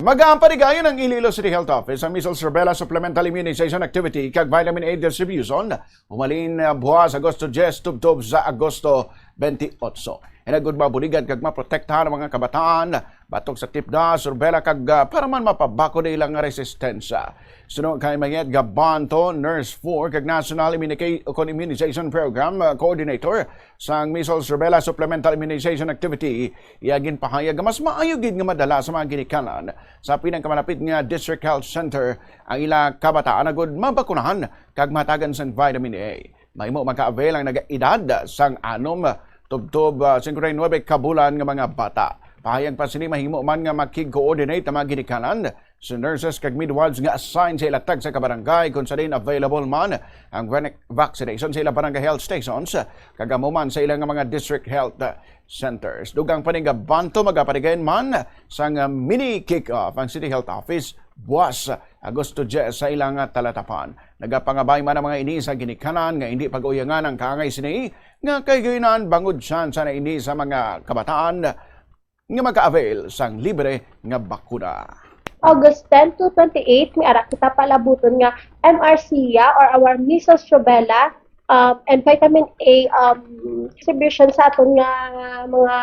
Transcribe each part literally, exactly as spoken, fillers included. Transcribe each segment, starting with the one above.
Pagapahigayon ang Iloilo City Health Office ang measles rubella supplemental immunization activity kag vitamin A distribution humalin, ah, buwas Agosto diyes tubtob sa Agosto twenty-eight. Hinagod mabuligan kag maprotektahan ang mga kabataan batok sa tipdas, rubella kag, ah, para man mapabakod ang ilang resistensya. Suno kay Mayet Gabanto, Nurse four kag National Immunica-, kon Immunization Program, ah, Coordinator sang Measles Rubella Supplemental Immunization Activity, iya ginpahayag nga mas maayo gid nga madala sa mga ginikanan sa pinakamalapit nga District Health Center ang ila kabataan agud mabakunahan kag mahatagan sang vitamin A. Mahimo maka-avail ang nag-edad sang anom tubtob, ah, singkwenta y nuebe ka bulan nga mga bata. Pahayag pa sini, mahimo man nga makig-coordinate ang mga ginikanan sa nurses kag midwives nga assigned sa ila tagsa ka barangay, kung sa diin available man ang vac-, vaccination sa ila barangay health stations, kag amo man sa ila nga mga district health, ah, centers. Dugang pa ni Gabanto, magapahigayon man sang, ah, mini kick-off ang City Health Office buwas Agosto diyes sa ilang talatapan. Nagapangabay man ang mga ini sa ginikanan nga hindi pag-uyangan ang kaangay sini nga kahigayonan, bangod tsansa na ini sa mga kabataan nga maka-avail sang libre nga bakuna. August ten to twenty-eight, may ara kita palabuton nga M R C ya, or our measles, rubella, um, and vitamin A, um, distribution sa aton nga mga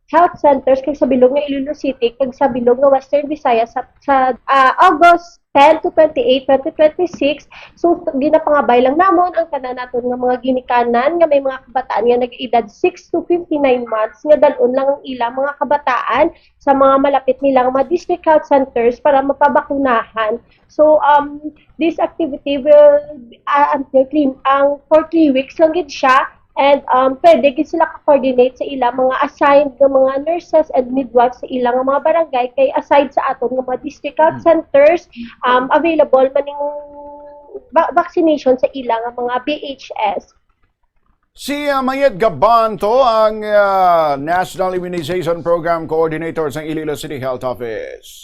health centers kag sa bilog nga Iloilo City kag sa bilog nga Western Visayas sa, sa, ah, August ten to twenty-eight, twenty twenty-six. So, ginapangabay lang namon ang tanan naton nga mga ginikanan nga may mga kabataan nga nag-edad six to fifty-nine months nga dal-on lang ang ilang mga kabataan sa mga malapit nila nga mga district health centers para mapabakunahan. So, um, this activity will, ah, until three, ang, for three weeks lang gid siya. And, um, pwede gid sila ka-coordinate sa ilang mga assigned nga mga nurses and midwives sa ilang mga barangay, kay aside sa aton nga mga district health centers, um, available man ning va-, vaccination sa ilang mga B H S. Si, ah, Mayet Gabanto, ang, ah, National Immunization Program Coordinator sa Iloilo City Health Office.